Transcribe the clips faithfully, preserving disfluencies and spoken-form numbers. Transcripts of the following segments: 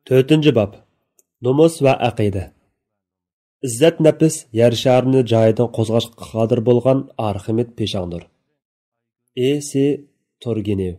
تۆتىنچى باب. نومۇس ۋە ئەقىدە. ئىززەت نەپىس يەر شارىنى جايىدىن قوزغاشقا قادىر بولغان ئارخىمېد پېشاڭدۇر. ئې سى تۇرگېنېۋ.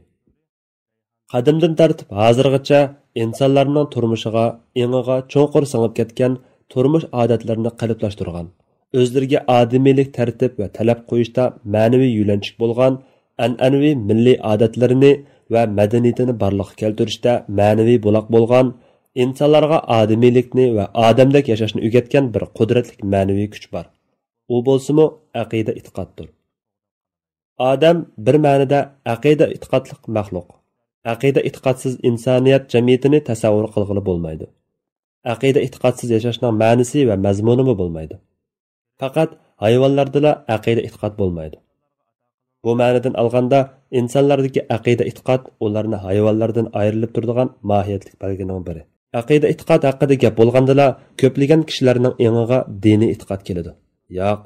قەدىمدىن تارتىپ ھازىرغىچە ئىنسانلارنىڭ تۇرمۇشىغا، ئېڭىغا چوڭقۇر سىڭىپ كەتكەن تۇرمۇش ئادەتلىرىنى قېلىپلاشتۇرغان، ئۆزلىرىگە ئادىمىيلىك تەرتىپ ۋە تەلەپ قويۇشتا مەنىۋى يۆلەنچۈك بولغان، ئەنئەنىۋى مىللىي ئادەتلىرىنى ۋە مەدەنىيىتىنى بارلىققا كەلتۈرۈشتە مەنىۋى بۇلاق بولغان، ئىنسانلارغا ئادىمىيلىكنى ۋە ئادەمدەك ياشاشنى ئۆگەتكەن بىر قۇدرەتلىك مەنىۋى كۈچ بار. ئۇ بولسىمۇ ئەقىدە ئېتىقادتۇر. ئادەم بىر مەنىدە ئەقىدە ئېتىقادلىق مەخلۇق. ئەقىدە ئېتىقادسىز ئىنسانىيەت جەمئىيىتىنى تەسەۋۋۇر قىلغىلى بولمايدۇ. ئەقىدە ئېتىقادسىز ياشاشنىڭ مەنىسى ۋە مەزمۇنىمۇ بولمايدۇ. پەقەت ھايۋانلاردىلا ئەقىدە ئېتىقاد بولمايدۇ. بۇ مەنىدىن ئالغاندا، ئىنسانلاردىكى ئەقىدە ئېتىقاد ئۇلارنى ھايۋانلاردىن ئايرىلىپ تۇرىدىغان ماھىيەتلىك بەلگىنىڭ بىرى. ئەقىدە ئېتىقاد ھەققىدە گەپ بولغاندىلا، كۆپلىگەن كىشىلەرنىڭ ئېڭىغا دىنىي ئېتىقاد كېلىدۇ. ياق،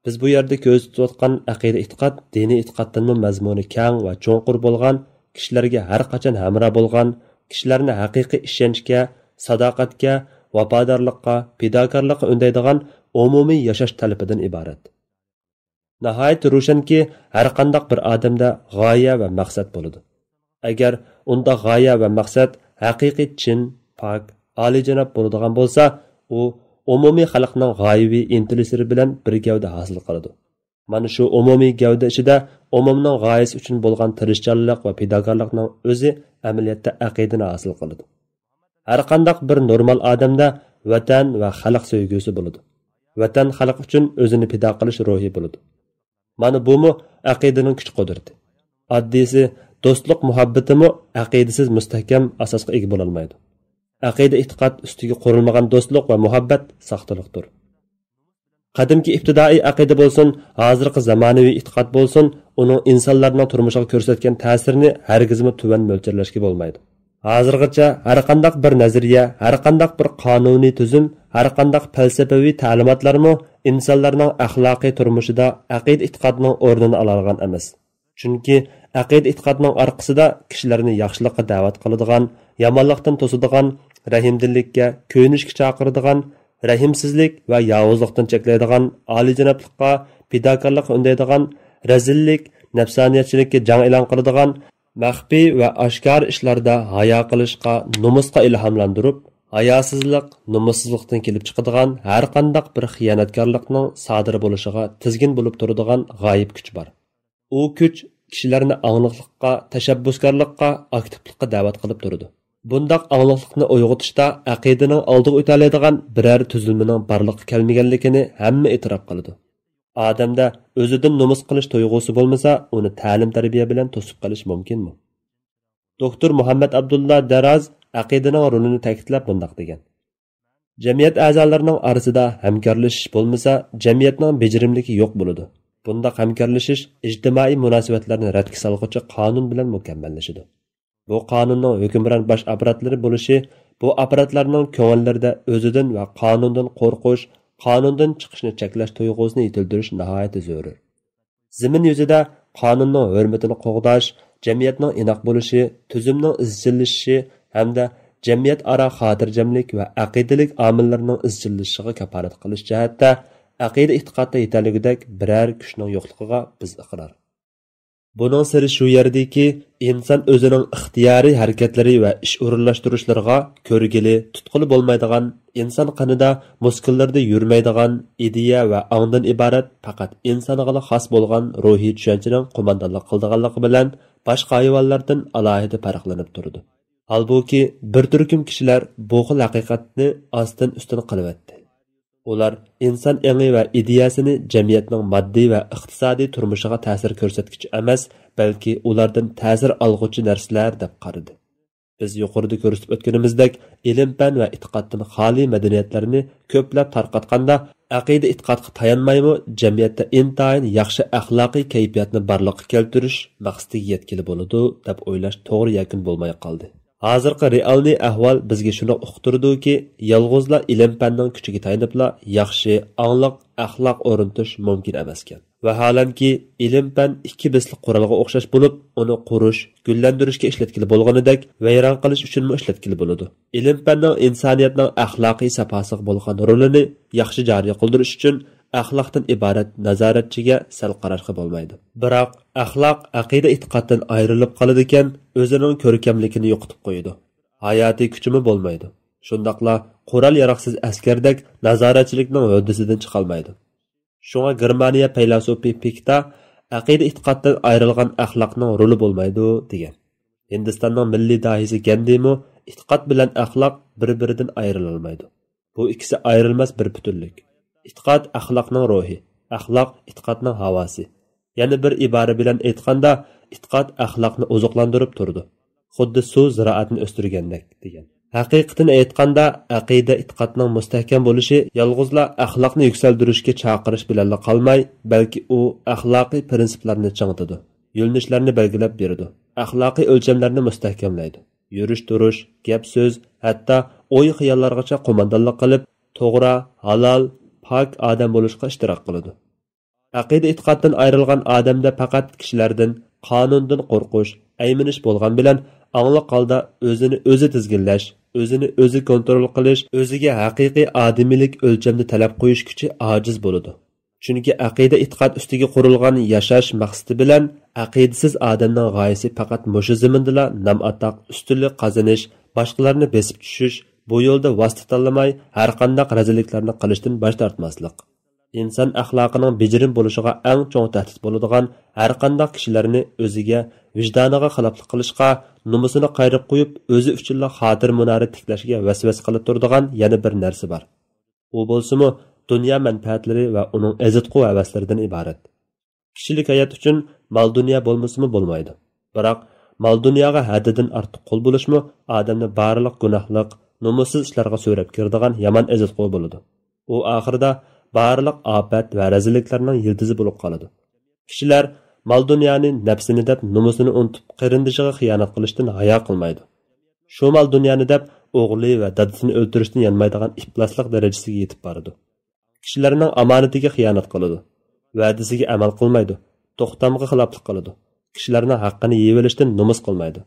بىز بۇ يەردە كۆزدە تۇتۇۋاتقان ئەقىدە ئېتىقاد دىنىي ئېتىقادتىنمۇ مەزمۇنى كەڭ ۋە چوڭقۇر بولغان، كىشىلەرگە ھەر قاچان ھەمراھ بولغان، كىشىلەرنى ھەقىقىي ئىشەنچكە، ساداقەتكە، ۋاپادارلىققا، پىداكارلىققا ئۈندەيدىغان ئومۇمىي ياشاش تەلىپىدىن ئىبارەت. ناھايىتى روشەنكى، ھەرقانداق بىر ئادەمدە غايە ۋە مەقسەت بولىدۇ. ئەگەر ئۇنداق غايە ۋە مەقسەت ھەقىقىي چىن، پاك، ئالىيجاناب بولىدىغان بولسا، ئۇ ئومۇمىي خەلقنىڭ غايىۋى ئىنتىلىشلىرى بىلەن بىر گەۋدە ھاسىل قىلىدۇ. مانا شۇ ئومۇمىي گەۋدە ئىچىدە ئومۇمنىڭ غايىسى ئۈچۈن بولغان تىرىشچانلىق ۋە پىداكارلىقنىڭ ئۆزى ئەمەلىيەتتە ئەقىدىنى ھاسىل قىلىدۇ. ھەرقانداق بىر نورمال ئادەمدە ۋەتەن ۋە خەلق سۆيگۈسى بولىدۇ. ۋەتەن، خەلق ئۈچۈن ئۆزىنى پىدا قىلىش روھى بولىدۇ. مانا بۇمۇ ئەقىدىنىڭ كۈچ-قۇدرىتى. ئاددىيسى، دوستلۇق مۇھەببىتىمۇ ئەقىدىسىز مۇستەھكەم ئاساسقا ئىگە بولالمايدۇ. ئەقىدە-ئېتىقاد ئۈستىگە قۇرۇلمىغان دوستلۇق ۋە مۇھەببەت ساختىلىقتۇر. قەدىمكى ئىپتىدائىي ئەقىدە بولسۇن، ھازىرقى زامانىۋى ئېتىقاد بولسۇن، ئۇنىڭ ئىنسانلارنىڭ تۇرمۇشىغا كۆرسەتكەن تەسىرىنى ھەرگىزمۇ تۆۋەن مۆلچەرلەشكە بولمايدۇ. ھازىرغىچە ھەرقانداق بىر نەزەرىيە، ھەرقانداق بىر قانۇنىي تۈزۈم، ھەرقانداق پەلسەپىۋى تەلىماتلارمۇ ئىنسانلارنىڭ ئەخلاقىي تۇرمۇشىدا ئەقىدە-ئېتىقادنىڭ ئورنىنى ئالالىغان ئەمەس. چۈنكى ئەقىدە-ئېتىقادنىڭ ئارقىسىدا كىشىلەرنى ياخشىلىققا دەۋەت قىلىدىغان، يامانلىقتىن توسىدىغان، رەھىمدىللىككە، كۆيۈنۈشكە چاقىرىدىغان، رەھىمسىزلىك ۋە ياۋۇزلۇقتىن چەكلەيدىغان، ئالىيجانابلىققا، پىداكارلىققا ئۈندەيدىغان، رەزىللىك، نەپسانىيەتچىلىككە جەڭ ئېلان قىلىدىغان، مەخپىي ۋە ئاشكارا ئىشلاردا ھايا قىلىشقا، نومۇسقا ئىلھاملاندۇرۇپ، ھاياسىزلىق، نومۇسسىزلىقتىن كېلىپ چىقىدىغان ھەرقانداق بىر خىيانەتكارلىقنىڭ سادىر بولۇشىغا تىزگىن بولۇپ تۇرىدىغان غايىب كۈچ بار. ئۇ كۈچ كىشىلەرنى ئاڭلىقلىققا، تەشەببۇسكارلىققا، ئاكتىپلىققا دەۋەت قىلىپ تۇرىدۇ. بۇنداق ئاڭلىقلىقنى ئويغىتىشتا ئەقىدىنىڭ ئالدىغا ئۆتەلەيدىغان بىرەر تۈزۈلمىنىڭ بارلىققا كەلمىگەنلىكىنى ھەممە ئېتىراپ قىلىدۇ. ئادەمدە ئۆزىدىن نومۇس قىلىش تۇيغۇسى بولمىسا، ئۇنى تەلىم-تەربىيە بىلەن توسۇپ قېلىش مۇمكىنمۇ؟ دوكتور مۇھەممەد ئابدۇللا دەراز ئەقىدىنىڭ رولىنى تەكىتلەپ مۇنداق دېگەن: جەمئىيەت ئەزالىرىنىڭ ئارىسىدا ھەمكارلىشىش بولمىسا، جەمئىيەتنىڭ بېجىرىملىكى يوق بولىدۇ. بۇنداق ھەمكارلىشىش ئىجتىمائىي مۇناسىۋەتلەرنى رەتكە سالغۇچى قانۇن بىلەن مۇكەممەللىشىدۇ. بۇ قانۇننىڭ ھۆكۈمران باش ئاپپاراتلىرى بولۇشى، بۇ ئاپپاراتلارنىڭ كۆڭۈللىرىدە ئۆزىدىن ۋە قانۇندىن قورقۇش، قانۇندىن چىقىشنى چەكلەش تۇيغۇسىنى يېتىلدۈرۈش ناھايىتى زۆرۈر. زېمىن يۈزىدە قانۇننىڭ ھۆرمىتىنى قوغداش، جەمئىيەتنىڭ ئىناق بولۇشى، تۈزۈمنىڭ ئىزچىللىشىشى ھەمدە جەمئىيەت ئارا خاتىرجەملىك ۋە ئەقىدىلىك ئامىللىرىنىڭ ئىزچىللىشىشىغا كاپالەت قىلىش جەھەتتە ئەقىدە-ئېتىقادتا يېتەرلىگۈدەك بىرەر كۈچنىڭ يوقلۇقىغا بىز ئىقرار. بۇنىڭ سىرى شۇ يەردىكى، ئىنسان ئۆزىنىڭ ئىختىيارىي ھەرىكەتلىرى ۋە ئىش ئورۇنلاشتۇرۇشلىرىغا كۆرگىلى، تۇتقىلى بولمايدىغان، ئىنسان قېنىدا، مۇسكۇللىرىدا يۈرمەيدىغان ئىدىيە ۋە ئاڭدىن ئىبارەت پەقەت ئىنسانغىلا خاس بولغان روھىي چۈشەنچىنىڭ قوماندانلىق قىلىدىغانلىقى بىلەن باشقا ھايۋانلاردىن ئالاھىدە پەرقلىنىپ تۇرىدۇ. ھالبۇكى، بىر تۈركۈم كىشىلەر بۇ خىل ھەقىقەتنى ئاستىن-ئۈستۈن قىلىۋەتتى. ئۇلار ئىنسان ئېڭى ۋە ئىدىيەسىنى جەمئىيەتنىڭ ماددىي ۋە ئىقتىسادىي تۇرمۇشىغا تەسىر كۆرسەتكۈچى ئەمەس، بەلكى ئۇلاردىن تەسىر ئالغۇچى نەرسىلەر دەپ قارىدى. بىز يۇقىرىدا كۆرسىتىپ ئۆتكىنىمىزدەك، ئىلىم-پەن ۋە ئېتىقادتىن خالىي مەدەنىيەتلەرنى كۆپلەپ تارقاتقاندا، ئەقىدە-ئېتىقادقا تايانمايمۇ جەمئىيەتتە ئىنتايىن ياخشى ئەخلاقىي كەيپىياتنى بارلىققا كەلتۈرۈش مەقسىتىگە يەتكىلى بولىدۇ، دەپ ئويلاش توغرا يەكۈن بولماي قالدى. ھازىرقى رېئالنىي ئەھۋال بىزگە شۇنى ئۇقتۇرىدۇكى، يالغۇزلا ئىلىم-پەننىڭ كۈچىگە تايىنىپلا ياخشى، ئاڭلىق ئەخلاق ئورنىتىش مۇمكىن ئەمەسكەن. ۋەھالەنكى، ئىلىم-پەن ئىككى بىسلىق قورالغا ئوخشاش بولۇپ، ئۇنى قۇرۇش، گۈللەندۈرۈشكە ئىشلەتكىلى بولغىنىدەك، ۋەيران قىلىش ئۈچۈنمۇ ئىشلەتكىلى بولىدۇ. ئىلىم-پەننىڭ ئىنسانىيەتنىڭ ئەخلاقىي ساپاسىغا بولغان رولىنى ياخشى جارى قىلدۇرۇش ئۈچۈن، ئەخلاقتىن ئىبارەت نازارەتچىگە سەل قاراشقا بولمايدۇ. بىراق، ئەخلاق ئەقىدە-ئېتىقادتىن ئايرىلىپ قالىدىكەن، ئۆزىنىڭ كۆركەملىكىنى يوقىتىپ قويىدۇ. ھاياتىي كۈچىمۇ بولمايدۇ. شۇنداقلا قورال-ياراغسىز ئەسكەردەك نازارەتچىلىكنىڭ ھۆددىسىدىن چىقالمايدۇ. شۇڭا گېرمانىيە پەيلاسوپى پىكتا «ئەقىدە-ئېتىقادتىن ئايرىلغان ئەخلاقنىڭ رولى بولمايدۇ» دېگەن. ھىندىستاننىڭ مىللىي داھىيسى گەندىمۇ «ئېتىقاد بىلەن ئەخلاق بىر-بىرىدىن ئايرىلالمايدۇ. بۇ ئىككىسى ئايرىلماس بىر پۈتۈنلۈك. ئېتىقاد ئەخلاقنىڭ روھى، ئەخلاق ئېتىقادنىڭ ھاۋاسى. يەنە بىر ئىبارە بىلەن ئېيتقاندا، ئېتىقاد ئەخلاقنى ئوزۇقلاندۇرۇپ تۇرىدۇ. خۇددى سۇ زىرائەتنى ئۆستۈرگەندەك» دېگەن. ھەقىقىتىنى ئېيتقاندا، ئەقىدە-ئېتىقادنىڭ مۇستەھكەم بولۇشى يالغۇزلا ئەخلاقنى يۈكسەلدۈرۈشكە چاقىرىش بىلەنلا قالماي، بەلكى ئۇ ئەخلاقىي پىرىنسىپلارنى چىڭىتىدۇ، يۆنىلىشلەرنى بەلگىلەپ بېرىدۇ، ئەخلاقىي ئۆلچەملەرنى مۇستەھكەملەيدۇ، يۈرۈش-تۇرۇش، گەپ-سۆز، ھەتتا ئوي-خىياللارغىچە قوماندانلىق قىلىپ، توغرا، ھالال، پاك ئادەم بولۇشقا ئىشتىراك قىلىدۇ. ئەقىدە-ئېتىقادتىن ئايرىلغان ئادەمدە پەقەت كىشىلەردىن، قانۇندىن قورقۇش، ئەيمىنىش بولغان بىلەن، ئاڭلىق ھالدا ئۆزىنى ئۆزى تىزگىنلەش، ئۆزىنى ئۆزى كونترول قىلىش، ئۆزىگە ھەقىقىي ئادىمىيلىك ئۆلچەمنى تەلەپ قويۇش كۈچى ئاجىز بولىدۇ. چۈنكى ئەقىدە-ئېتىقاد ئۈستىگە قۇرۇلغان ياشاش مەقسىتى بىلەن ئەقىدىسىز ئادەمنىڭ غايىسى پەقەت مۇشۇ زېمىندىلا نام-ئاتاق، ئۈستۈنلۈك قازىنىش، باشقىلارنى بېسىپ چۈشۈش، بۇ يولدا ۋاسىتە تاللىماي، ھەرقانداق رەزىللىكلەرنى قىلىشتىن باش تارتماسلىق. ئىنسان ئەخلاقىنىڭ بېجىرىم بولۇشىغا ئەڭ چوڭ تەھدىت بولىدىغان ھەرقانداق كىشىلەرنى ئۆزىگە، ۋىجدانىغا خىلاپلىق قىلىشقا، نومۇسىنى قايرىپ قويۇپ، ئۆزى ئۈچۈنلا خاتىرە مۇنارى تىكلەشكە ۋەسۋەسە قىلىپ تۇرىدىغان يەنە بىر نەرسە بار. ئۇ بولسىمۇ دۇنيا مەنپەئەتلىرى ۋە ئۇنىڭ ئېزىتقۇ ھەۋەسلىرىدىن ئىبارەت. كىشىلىك ھايات ئۈچۈن مال-دۇنيا بولمىسىمۇ بولمايدۇ. بىراق، مال-دۇنياغا ھەددىدىن ئارتۇق قۇل بولۇشمۇ ئادەمنى بارلىق گۇناھلىق، نومۇسسىز ئىشلارغا سۆرەپ كىرىدىغان يامان ئېزىتقۇ بولىدۇ. ئۇ ئاخىرىدا بارلىق ئاپەت ۋە رەزىللىكلەرنىڭ يىلتىزى بولۇپ قالىدۇ. كىشىلەر مال-دۇنيانى نەپسىنى دەپ، نومۇسىنى ئۇنتۇپ، قېرىندىشىغا خىيانەت قىلىشتىن ھايا قىلمايدۇ. شۇ مال-دۇنيانى دەپ، ئوغلى ۋە دادىسىنى ئۆلتۈرۈشتىن يانمايدىغان ئىپلاسلىق دەرىجىسىگە يېتىپ بارىدۇ. كىشىلەرنىڭ ئامانىتىگە خىيانەت قىلىدۇ. ۋەدىسىگە ئەمەل قىلمايدۇ. توختامغا خىلاپلىق قىلىدۇ. كىشىلەرنىڭ ھەققىنى يېيىۋېلىشتىن نومۇس قىلمايدۇ.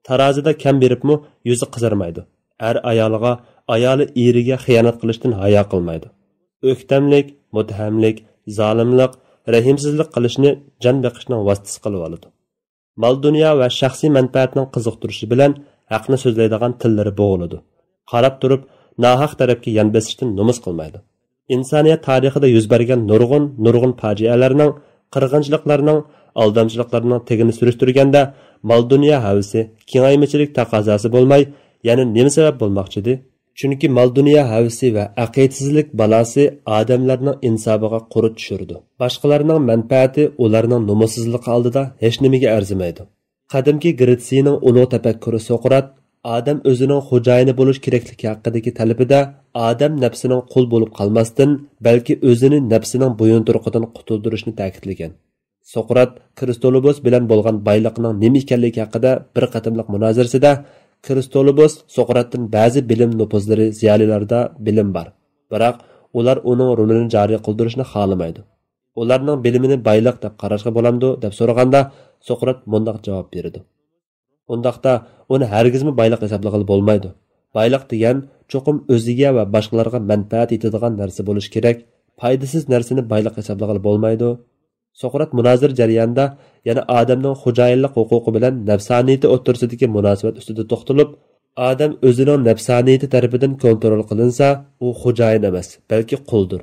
تارازىدا كەم بېرىپمۇ يۈزى قىزارمايدۇ. ئەر ئايالىغا، ئايالى ئېرىگە خىيانەت قىلىشتىن ھايا قىلمايدۇ. ئۆكتەملىك، مۇتتەھەملىك، زالىملىق، رەھىمسىزلىك قىلىشنى جان بېقىشنىڭ ۋاسىتىسى قىلىۋالىدۇ. مال-دۇنيا ۋە شەخسىي مەنپەئەتنىڭ قىزىقتۇرۇشى بىلەن ھەقنى سۆزلەيدىغان تىللىرى بوغۇلىدۇ. قاراپ تۇرۇپ، ناھەق تەرەپكە يان بېسىشتىن نومۇس قىلمايدۇ. ئىنسانىيەت تارىخىدا يۈز بەرگەن نۇرغۇن، نۇرغۇن پاجىئەلەرنىڭ، قىرغىنچىلىقلارنىڭ، ئالدامچىلىقلارنىڭ تېگىنى سۈرۈشتۈرگەندە، مال-دۇنيا ھەۋىسى، كېڭەيمىچىلىك تەقەززاسى بولماي، يەنە نېمە سەۋەب بولماقچىدى؟ چۈنكى مال-دۇنيا ھەۋىسى ۋە ئەقىدىسىزلىك بالاسى ئادەملەرنىڭ ئىنسابىغا قۇرت چۈشۈرىدۇ. باشقىلارنىڭ مەنپەئەتى ئۇلارنىڭ نومۇسسىزلىقى ئالدىدا ھېچنېمىگە ئەرزىمەيدۇ. قەدىمكى گرېتسىيىنىڭ ئۇلۇغ تەپەككۇرى سوقرات ئادەم ئۆزىنىڭ خوجايىنى بولۇش كېرەكلىكى ھەققىدىكى تەلىپىدە ئادەم نەپسىنىڭ قۇل بولۇپ قالماستىن، بەلكى ئۆزىنى نەپسىنىڭ بويۇنتۇرۇقىدىن قۇتۇلدۇرۇشنى تەكىتلىگەن. سوقرات كرىستولوبۇس بىلەن بولغان بايلىقنىڭ نېمە ئىكەنلىكى ھەققىدە بىر قېتىملىق مۇنازىرىسىدە، كرىستولوبۇس سوقراتتىن بەزى بىلىم نوپۇزلىرى، زىيالىيلاردا بىلىم بار، بىراق ئۇلار ئۇنىڭ رولىنى جارى قىلدۇرۇشنى خالىمايدۇ. ئۇلارنىڭ بىلىمىنى بايلىق دەپ قاراشقا بولامدۇ؟ دەپ سورىغاندا، سوقرات مۇنداق جاۋاب بېرىدۇ. ئۇنداقتا ئۇنى ھەرگىزمۇ بايلىق ھېسابلىغىلى بولمايدۇ. بايلىق دېگەن چوقۇم ئۆزىگە ۋە باشقىلارغا مەنپەئەت يېتىدىغان نەرسە بولۇشى كېرەك، پايدىسىز نەرسىنى بايلىق ھېسابلىغىلى بولمايدۇ. سوقرات مۇنازىرە جەريانىدا يەنە ئادەمنىڭ خوجايىنلىق ھوقۇقى بىلەن نەپسانىيىتى ئوتتۇرىسىدىكى مۇناسىۋەت ئۈستىدە توختىلىپ، ئادەم ئۆزىنىڭ نەپسانىيىتى تەرىپىدىن كونترول قىلىنسا، ئۇ خوجايىن ئەمەس، بەلكى قۇلدۇر.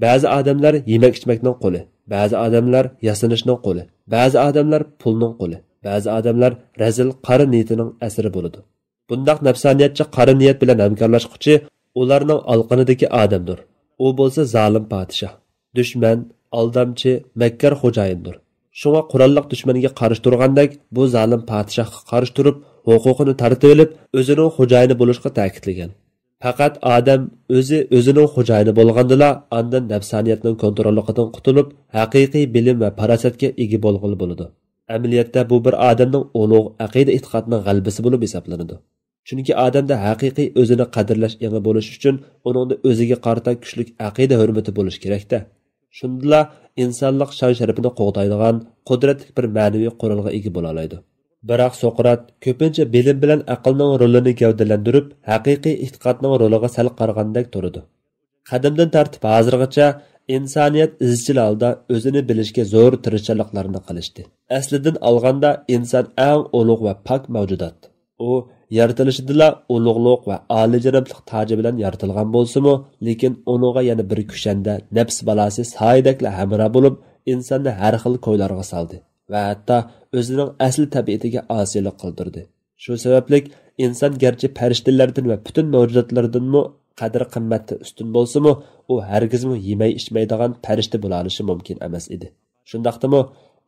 بەزى ئادەملەر يېمەك-ئىچمەكنىڭ قۇلى، بەزى ئادەملەر ياسىنىشنىڭ قۇلى، بەزى ئادەملەر پۇلنىڭ قۇلى، بەزى ئادەملەر رەزىل قارا نىيىتىنىڭ ئەسىرى بولىدۇ. بۇنداق نەپسانىيەتچى قارا نىيەت بىلەن ھەمكارلاشقۇچى ئۇلارنىڭ ئالىقىنىدىكى ئادەمدۇر. ئۇ بولسا زالىم پادىشاھ، دۈشمەن، ئالدامچى، مەككار خوجايىندۇر. شۇڭا قوراللىق دۈشمەنگە قارشى تۇرغاندەك، بۇ زالىم پادىشاھقا قارشى تۇرۇپ، ھوقۇقىنى تارتىۋېلىپ، ئۆزىنىڭ خوجايىنى بولۇشقا تەكىتلىگەن. پەقەت ئادەم ئۆزى ئۆزىنىڭ خوجايىنى بولغاندىلا، ئاندىن نەپسانىيەتنىڭ كونتروللۇقىدىن قۇتۇلۇپ، ھەقىقىي بىلىم ۋە پاراسەتكە ئىگە بولغىلى بولىدۇ. ئەمەلىيەتتە بۇ بىر ئادەمنىڭ ئۇلۇغ ئەقىدە-ئېتىقادىنىڭ غەلىبىسى بولۇپ ھېسابلىنىدۇ. چۈنكى ئادەمدە ھەقىقىي ئۆزىنى قەدىرلەش ئېڭى بولۇش ئۈچۈن ئۇنىڭدا ئۆزىگە قارىتا كۈچلۈك ئەقىدە ھۆرمىتى بولۇشى كېرەك-دە. شۇندىلا ئىنسانلىق شان-شەرىپىنى قوغدايدىغان قۇدرەتلىك بىر مەنىۋى قورالغا ئىگە بولالايدۇ. بىراق سوقرات كۆپىنچە بىلىم بىلەن ئەقىلنىڭ رولىنى گەۋدىلەندۈرۈپ، ھەقىقىي ئېتىقادنىڭ رولىغا سەل قارىغاندەك تۇرىدۇ. قەدىمدىن تارتىپ ھازىرغىچە ئىنسانىيەت ئىزچىل ھالدا ئۆزىنى بىلىشكە زور تىرىشچانلىقلارنى قىلىشتى. ئەسلىدىن ئالغاندا، ئىنسان ئەڭ ئۇلۇغ ۋە پاك مەۋجۇدات. ئۇ يارىتىلىشىدىلا ئۇلۇغلۇق ۋە ئالىيجانابلىق تاجى بىلەن يارىتىلغان بولسىمۇ، لېكىن ئۇنىڭغا يەنە بىر كۈشەندە نەپس بالاسى سايىدەكلا ھەمراھ بولۇپ، ئىنساننى ھەر خىل كويلارغا سالدى ۋە ھەتتا ئۆزىنىڭ ئەسلى تەبىئىتىگە ئاسىيلىق قىلدۇردى. شۇ سەۋەبلىك ئىنسان گەرچە پەرىشتىلەردىن ۋە پۈتۈن مەۋجۇداتلاردىنمۇ قەدىر-قىممەتتە ئۈستۈن بولسىمۇ، ئۇ ھەرگىزمۇ يېمەي-ئىچمەيدىغان پەرىشتە بولالىشى مۇمكىن ئەمەس ئىدى. شۇنداقتىمۇ،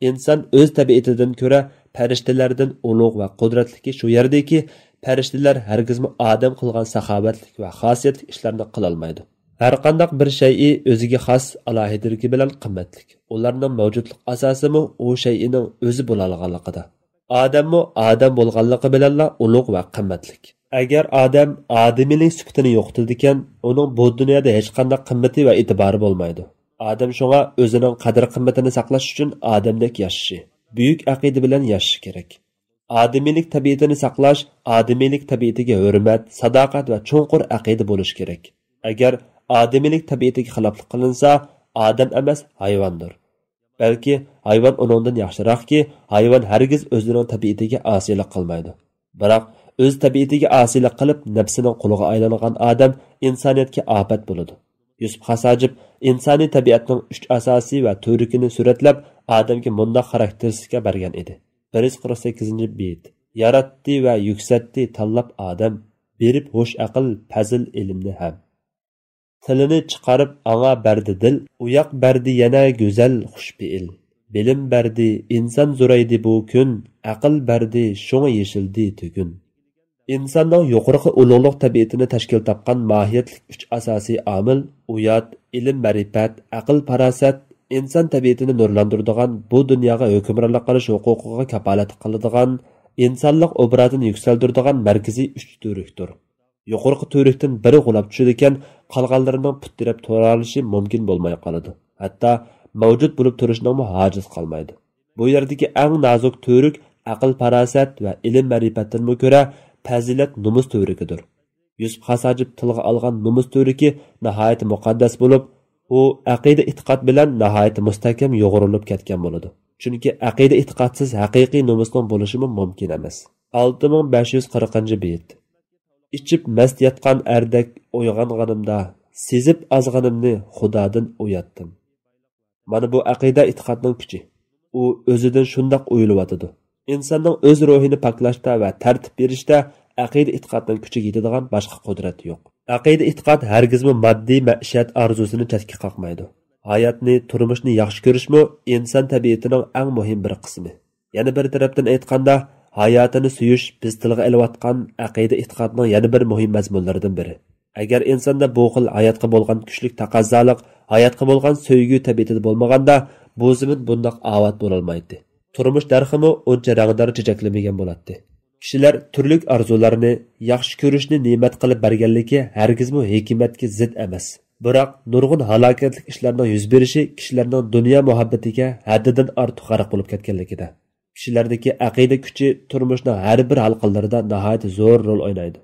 ئىنسان ئۆز تەبىئىتىدىن كۆرە پەرىشتىلەردىن ئۇلۇغ ۋە قۇدرەتلىكى شۇ يەردىكى، پەرىشتىلەر ھەرگىزمۇ ئادەم قىلغان ساخاۋەتلىك ۋە خاسىيەتلىك ئىشلارنى قىلالمايدۇ. ھەرقانداق بىر شەيئى ئۆزىگە خاس ئالاھىدىلىكى بىلەن قىممەتلىك. ئۇلارنىڭ مەۋجۇتلۇق ئاساسىمۇ ئۇ شەيئىنىڭ ئۆزى بولالىغانلىقىدا. ئادەممۇ ئادەم بولغانلىقى بىلەنلا ئۇلۇغ ۋە قىممەتلىك. ئەگەر ئادەم ئادىمىيلىك سۈپىتىنى يوقىتىدىكەن، ئۇنىڭ بۇ دۇنيادا ھېچقانداق قىممىتى ۋە ئېتىبارى بولمايدۇ. ئادەم شۇڭا ئۆزىنىڭ قەدىر-قىممىتىنى ساقلاش ئۈچۈن ئادەمدەك ياشىشى، بۈيۈك ئەقىدە بىلەن ياشىشى كېرەك. ئادىمىيلىك تەبىئىتىنى ساقلاش، ئادىمىيلىك تەبىئىتىگە ھۆرمەت، ساداقەت ۋە چوڭقۇر ئەقىدە بولۇشى كېرەك. ئەگەر ئادىمىيلىك تەبىئىتىگە خىلاپلىق قىلىنسا، ئادەم ئەمەس، ھايۋاندۇر. بەلكى ھايۋان ئۇنىڭدىن ياخشىراقكى، ھايۋان ھەرگىز ئۆزىنىڭ تەبىئىتىگە ئاسىيلىق قىلمايدۇ. بىراق ئۆز تەبىئىتىگە ئاسىيلىق قىلىپ، نەپسىنىڭ قۇلىغا ئايلانغان ئادەم ئىنسانىيەتكە ئاپەت بولىدۇ. يۈسۈپ خاس ھاجىپ ئىنسانىي تەبىئەتنىڭ ئۈچ ئاساسىي ۋە تۈۋرۈكىنى سۈرەتلەپ، ئادەمگە مۇنداق خاراكتېرىستىكا بەرگەن ئىدى. بىر يۈز قىرىق سەككىزىنچى بېيىت. ياراتتى ۋە يۈكسەتتى تاللاپ ئادەم، بېرىپ ھوش ئەقىل، پەزىل، ئىلىمنى ھەم. تىلىنى چىقارىپ ئاڭا بەردى دىل، ئۇياق بەردى يەنە گۈزەل خۇش پېئىل. بىلىم بەردى، ئىنسان زورايدى بۇ كۈن، ئەقىل بەردى، شۇڭا يېشىلدى تۈگۈن. ئىنساننىڭ يۇقىرىقى ئۇلۇغلۇق تەبىئىتىنى تەشكىل تاپقان ماھىيەتلىك ئۈچ ئاساسىي ئامىل، ئۇيات، ئىلىم-مەرىپەت، ئەقىل-پاراسەت، ئىنسان تەبىئىتىنى نۇرلاندۇرىدىغان، بۇ دۇنياغا ھۆكۈمرانلىق قىلىش ھوقۇقىغا كاپالەتلىك قىلىدىغان، ئىنسانلىق ئوبرازىنى يۈكسەلدۈرىدىغان مەركىزىي ئۈچ تۈۋرۈكتۇر. يۇقىرىقى تۈۋرۈكتىن بىرى غۇلاپ چۈشىدىكەن، قالغانلىرىنىڭ پۇت تىرەپ تۇرالىشى مۇمكىن بولماي قالىدۇ. ھەتتا مەۋجۇت بولۇپ تۇرۇشنىڭمۇ ھاجىتى قالمايدۇ. بۇ يەردىكى ئەڭ نازۇك تۈۋرۈك ئەقىل-پاراسەت ۋە ئىلىم-مەرىپەتتىنمۇ كۆرە پەزىلەت-نومۇس تۈۋرۈكىدۇر. يۈسۈپ خاس ھاجىپ تىلغا ئالغان نومۇس تۈۋرۈكى ناھايىتى مۇقەددەس بولۇپ، ئۇ ئەقىدە-ئېتىقاد بىلەن ناھايىتى مۇستەھكەم يۇغۇرۇلۇپ كەتكەن بولىدۇ. چۈنكى ئەقىدە-ئېتىقادسىز ھەقىقىي نومۇسنىڭ بولۇشىمۇ مۇمكىن ئەمەس. ئالتە مىڭ بەش يۈز قىرىقىنچى بېيىت. ئىچىپ مەست ياتقان ئەردەك ئويغانغىنىمدا، سېزىپ ئازغىنىمنى خۇدادىن ئۇياتتىم. مانا بۇ ئەقىدە-ئېتىقادنىڭ كۈچى. ئۇ ئۆزىدىن شۇنداق ئويۇلۇۋاتىدۇ. ئىنساننىڭ ئۆز روھىنى پاكلاشتا ۋە تەرتىپ بېرىشتە ئەقىدە-ئېتىقادنىڭ كۈچىگە يېتىدىغان باشقا قۇدرەت يوق. ئەقىدە-ئېتىقاد ھەرگىزمۇ ماددىي مەئىشەت ئارزۇسىنى چەتكە قاقمايدۇ. ھاياتنى، تۇرمۇشنى ياخشى كۆرۈشمۇ ئىنسان تەبىئىتىنىڭ ئەڭ مۇھىم بىر قىسمى. يەنە بىر تەرەپتىن ئېيتقاندا، ھاياتىنى سۆيۈش بىز تىلغا ئېلىۋاتقان ئەقىدە-ئېتىقادنىڭ يەنە بىر مۇھىم مەزمۇنلىرىدىن بىرى. ئەگەر ئىنساندا بۇ خىل ھاياتقا بولغان كۈچلۈك تەقەززالىق، ھاياتقا بولغان سۆيگۈ تەبىئىتىدە بولمىغاندا، بۇ زېمىن بۇنداق ئاۋات بولالمايتتى. تۇرمۇش دەرىخىمۇ ئۇنچە رەڭدار چېچەكلىمىگەن بولاتتى. كىشىلەر تۈرلۈك ئارزۇلارنى، ياخشى كۆرۈشنى نېمەت قىلىپ بەرگەنلىكى ھەرگىزمۇ ھېكمەتكە زىت ئەمەس. بىراق نۇرغۇن ھالاكەتلىك ئىشلارنىڭ يۈز بېرىشى كىشىلەرنىڭ دۇنيا مۇھەببىتىگە ھەددىدىن ئارتۇق غەرق بولۇپ كەتكەنلىكىدە. كىشىلەردىكى ئەقىدە كۈچى تۇرمۇشنىڭ ھەر بىر ھالقىلىرىدا ناھايىتى زور رول ئوينايدۇ.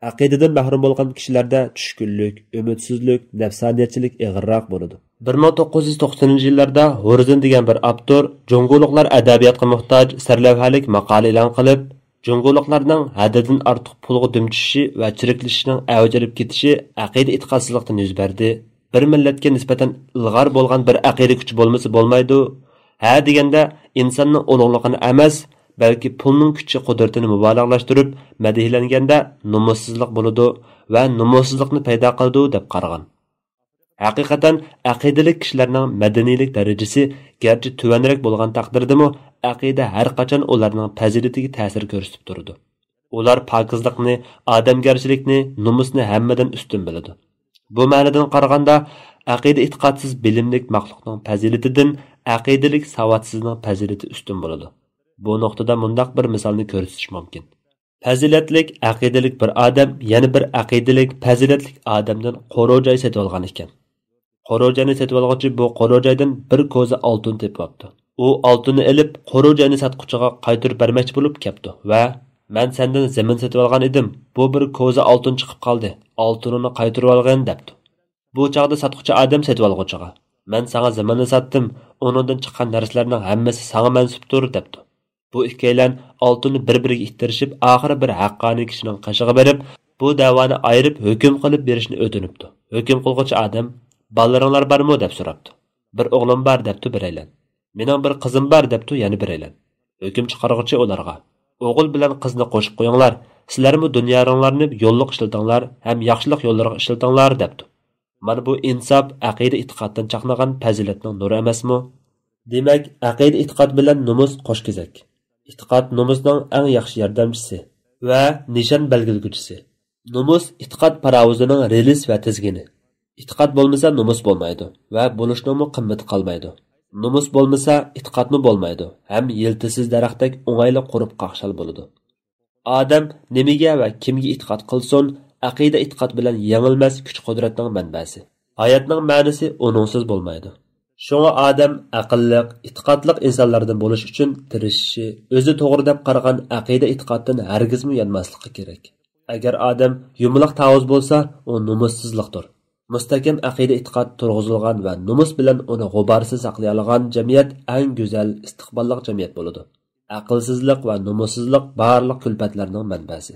ئەقىدىدىن مەھرۇم بولغان كىشىلەردە چۈشكۈنلۈك، ئۈمىدسىزلىك، نەپسانىيەتچىلىك ئېغىرراق بولىدۇ. بىر مىڭ توققۇز يۈز توقسىنىنچى يىللاردا ھورزېن دېگەن بىر ئاپتور جۇڭگولۇقلار ئەدەبىياتقا موھتاج سەرلەۋھەلىك ماقالە ئېلان قىلىپ، جۇڭگولۇقلارنىڭ ھەددىدىن ئارتۇق پۇلغا دۈم چۈشۈشى ۋە چىرىكلىشىشنىڭ ئەۋج ئېلىپ كېتىشى ئەقىدە-ئېتىقادسىزلىقتىن يۈز بەردى. بىر مىللەتكە نىسبەتەن ئىلغار بولغان بىر ئەقىدە كۈچى بولمىسا بولمايدۇ. ھە دېگەندە ئىنساننىڭ ئۇلۇغلۇقىنى ئەمەس، بەلكى پۇلنىڭ كۈچى-قۇدرىتىنى مۇبالىغىلەشتۈرۈپ مەدھىيەلەنگەندە نومۇسسىزلىق بولىدۇ ۋە نومۇسسىزلىقنى پەيدا قىلىدۇ دەپ قارىغان. ھەقىقەتەن ئەقىدىلىك كىشىلەرنىڭ مەدەنىيلىك دەرىجىسى گەرچە تۆۋەنرەك بولغان تەقدىردىمۇ، ئەقىدە ھەرقاچان ئۇلارنىڭ پەزىلىتىگە تەسىر كۆرسىتىپ تۇرىدۇ. ئۇلار پاكىزلىقنى، ئادەمگەرچىلىكنى، نومۇسنى ھەممىدىن ئۈستۈن بىلىدۇ. بۇ مەنىدىن قارىغاندا، ئەقىدە-ئېتىقادسىز بىلىملىك مەخلۇقنىڭ پەزىلىتىدىن ئەقىدىلىك ساۋاتسىزنىڭ پەزىلىتى ئۈستۈن بولىدۇ. بۇ نۇقتىدا مۇنداق بىر مىسالنى كۆرسىتىش مۇمكىن. پەزىلەتلىك، ئەقىدىلىك بىر ئادەم يەنە بىر ئەقىدىلىك، پەزىلەتلىك ئادەمدىن قورۇ جاي سېتىۋالغان ئىكەن. قورۇ جاينى سېتىۋالغۇچى بۇ قورۇ جايدىن بىر كوزا ئالتۇن تېپىۋاپتۇ. ئۇ ئالتۇننى ئېلىپ، قورۇ جاينى ساتقۇچىغا قايتۇرۇپ بەرمەكچى بولۇپ كەپتۇ ۋە، «مەن سەندىن زېمىن سېتىۋالغان ئىدىم، بۇ بىر كوزا ئالتۇن چىقىپ قالدى، ئالتۇنۇمنى قايتۇرۇۋالغىن» دەپتۇ. بۇ چاغدا ساتقۇچى ئادەم سېتىۋالغۇچىغا، «مەن ساڭا زېمىننى ساتتىم، ئۇنىڭدىن چىققان نەرسىلەرنىڭ ھەممىسى ساڭا مەنسۇپتۇر» دەپتۇ. بۇ ئىككىيلەن ئالتۇننى بىر-بىرىگە ئىتتىرىشىپ، ئاخىرى بىر ھەققانىي كىشىنىڭ قېشىغا بېرىپ، بۇ دەۋانى ئايرىپ، ھۆكۈم قىلىپ بېرىشنى ئۆتۈنۈپتۇ. ھۆكۈم قىلغۇچى ئادەم، «بالىلىرىڭلار بارمۇ؟» دەپ سوراپتۇ. «بىر ئوغلۇم بار» دەپتۇ بىرەيلەن. «مېنىڭ بىر قىزىم بار» دەپتۇ يەنە بىرەيلەن. ھۆكۈم چىقارغۇچى ئۇلارغا، «ئوغۇل بىلەن قىزنى قوشۇپ قويۇڭلار، سىلەرمۇ دۇنيالىرىڭلارنى يوللۇق ئىشلىتىڭلار ھەم ياخشىلىق يوللىرىغا ئىشلىتىڭلار» دەپتۇ. مانا بۇ ئىنساپ، ئەقىدە-ئېتىقادتىن چاقنىغان پەزىلەتنىڭ نۇرى ئەمەسمۇ؟ دېمەك، ئەقىدە-ئېتىقاد بىلەن نومۇس قوش كېزەك. ئېتىقاد نومۇسنىڭ ئەڭ ياخشى ياردەمچىسى ۋە نىشان بەلگىلىگۈچىسى. نومۇس ئېتىقاد پاراۋۇزىنىڭ رېلىس ۋە تىزگىنى. ئېتىقاد بولمىسا، نومۇس بولمايدۇ ۋە بولۇشنىڭمۇ قىممىتى قالمايدۇ. نومۇس بولمىسا، ئېتىقادمۇ بولمايدۇ ھەم يىلتىزسىز دەرەختەك ئوڭايلا قۇرۇپ قاقشال بولىدۇ. ئادەم نېمىگە ۋە كىمگە ئېتىقاد قىلسۇن، ئەقىدە-ئېتىقاد بىلەن يېڭىلمەس كۈچ-قۇدرەتنىڭ مەنبەسى. ھاياتنىڭ مەنىسى ئۇنىڭسىز بولمايدۇ. شۇڭا ئادەم ئەقىللىق، ئېتىقادلىق ئىنسانلاردىن بولۇش ئۈچۈن تىرىشىشى، ئۆزى توغرا دەپ قارىغان ئەقىدە-ئېتىقادتىن ھەرگىزمۇ يانماسلىقى كېرەك. ئەگەر ئادەم يۇمىلاق تاۋۇز بولسا، ئۇ نومۇسسىزلىقتۇر. مۇستەھكەم ئەقىدە-ئېتىقاد تۇرغۇزۇلغان ۋە نومۇس بىلەن ئۇنى غۇبارسىز ساقلىيالىغان جەمئىيەت ئەڭ گۈزەل، ئىستىقباللىق جەمئىيەت بولىدۇ. ئەقىلسىزلىق ۋە نومۇسسىزلىق بارلىق كۈلپەتلەرنىڭ مەنبەسى.